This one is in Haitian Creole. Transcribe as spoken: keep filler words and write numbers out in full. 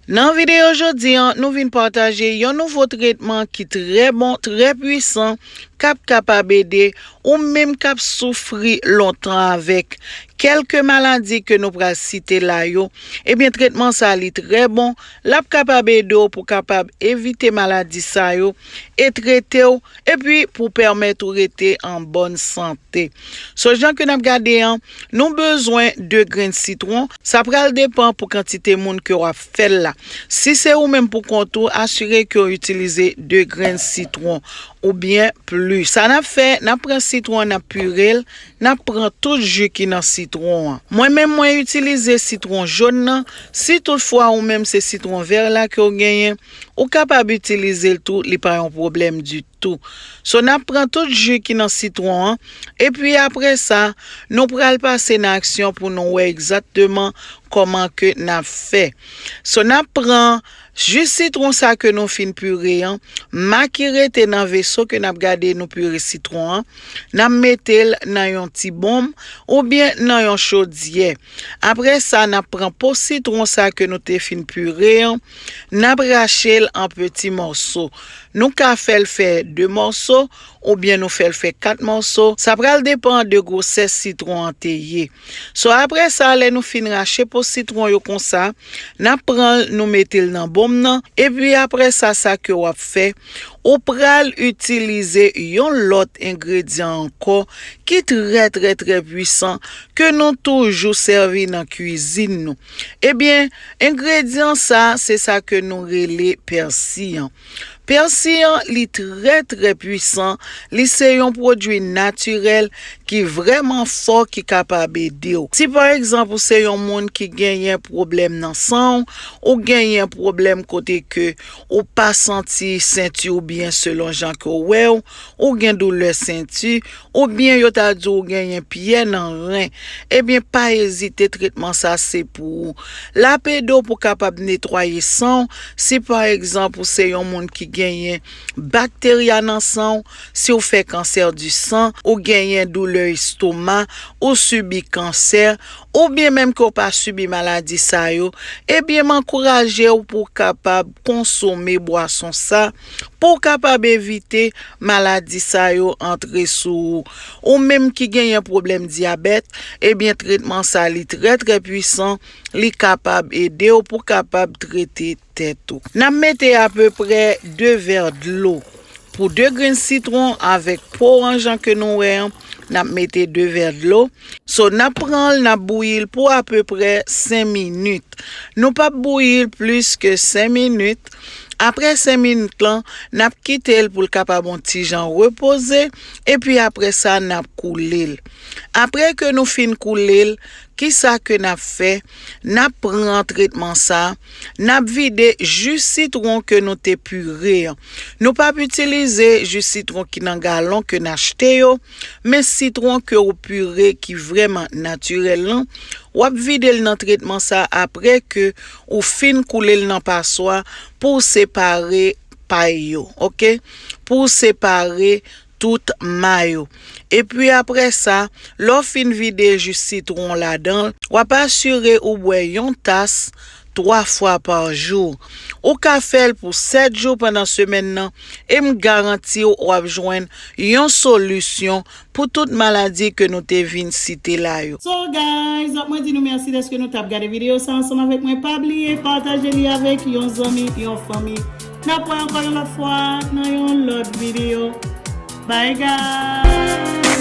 Nan videyo jodi an, nou vin pataje yon nouvo tretman ki trè bon, trè pwisan, k ap kapab ede ou menm k ap soufri lontan avèk kèlke maladi ke nou pral site la yo. Ebyen, tretman sa li trè bon, l ap kapab ede w pou kapab evite maladi sa yo e trete w, epi pou pèmèt ou rete an bòn sante. So, jan ke n ap gade an, nou bezwen de grenn sitwon. Sa pral depann pou kantite moun ke w ap fè l la. Si se ou menm pou kont ou, asire ke w itilize de grenn sitwon oubyen plis. Sa n ap fè, n ap pran sitwon an, n ap pire l, n ap pran tout ji ki nan sitwon an. Mwen menm, mwen itilize sitwon jòn nan. Si toutfwa ou menm se sitwon vè la ke w genyen, ou kapab itilize l tou, li pa yon pwoblèm ditou. So, n ap pran tout ji ki nan sitwon an, epi apre sa, nou pral pase nan aksyon pou nou wè egzakteman kòman ke n ap fè. So, n ap pran ji sitwon sa ke nou fin pire an, ma ki rete nan veso ke n ap gade nou pire sitwon an, n ap mete l nan yon ti bonm oubyen nan yon chodyè. Apre sa, n ap pran po sitwon sa ke nou te fin pire an, n ap rache l an peti mòso. Nou ka fè l fè de mòso, oubyen nou fè l fè kat mòso. Sa pral depann de gwosè sitwon an te ye. So, apre sa, lè nou fin rache po sitwon yo konsa, n ap pran l, nou mete l nan bonm nan. Epi apre sa, sa ke w ap fè, ou pral itilize yon lòt engredyan ankò ki trè, trè, trè pwisan, ke nou toujou sèvi nan kwizin nou. Ebyen, engredyan sa, se sa ke nou rele pèsi an. Pèsi an, li trè, trè pwisan, li se yon pwodui natirèl ki vrèman fò, ki kapab ede w. Si pa egzanp, ou se yon moun ki genyen pwoblèm nan san w, ou genyen pwoblèm kote ke ou pa santi senti w byen selon jan ke w wè w, ou gen doulè senti, oubyen yo ta di w genyen pyè nan ren, ebyen, pa ezite, tretman sa se pou ou. L ap ede w pou kapab netwaye san w. Si pa egzanp, ou se yon moun ki genyen bakterya nan san w, si w fè kansè di san, ou genyen doulè estoma, ou sibi kansè, oubyen menm ke w pa sibi maladi sa yo, ebyen, m ankouraje w pou w kapab konsome bwason sa, pou w kapab evite maladi sa yo antre sou ou. Ou menm ki genyen pwoblèm dyabèt, ebyen, tretman sa li trè, trè pwisan, li kapab ede w pou kapab trete tèt ou. N ap mete apeprè de vè dlo. Pou de grenn sitwon avèk po an, jan ke nou wè an, n ap mete de vè dlo. So, n ap pran l, n ap bouyi l pou apeprè senk minit. Nou p ap bouyi l plis ke senk minit. Apre senk minit lan, n ap kite l pou l kapab yon ti jan repoze, epi apre sa, n ap koule l. Apre ke nou fin koule l, kisa ke n ap fè? N ap pran tretman sa, n ap vide ji sitwon ke nou te pire an. Nou p ap itilize ji sitwon ki nan galon ke n achte yo, men sitwon ke w pire ki vrèman natirèl lan, w ap vide l nan tretman sa apre ke ou fin koule l nan paswa pou w separe pay yo, oke? Pou w separe tout ma yo. Epi apre sa, lè w fin vide ji sitwon ladan l, w ap asire ou bwè yon tas twa fwa pa jou. Ou ka fè l pou sèt jou pandan semèn nan, e m garanti w, w ap jwenn yon solisyon pou tout maladi ke nou te vin site la yo. So, guys, mwen di nou mèsi dèske nou t ap gade videyo sa ansanm avèk mwen. Pa bliye pataje li avèk yon zanmi, yon fanmi. N ap wè ankò yon lòt fwa nan yon lòt videyo. Bye, guys!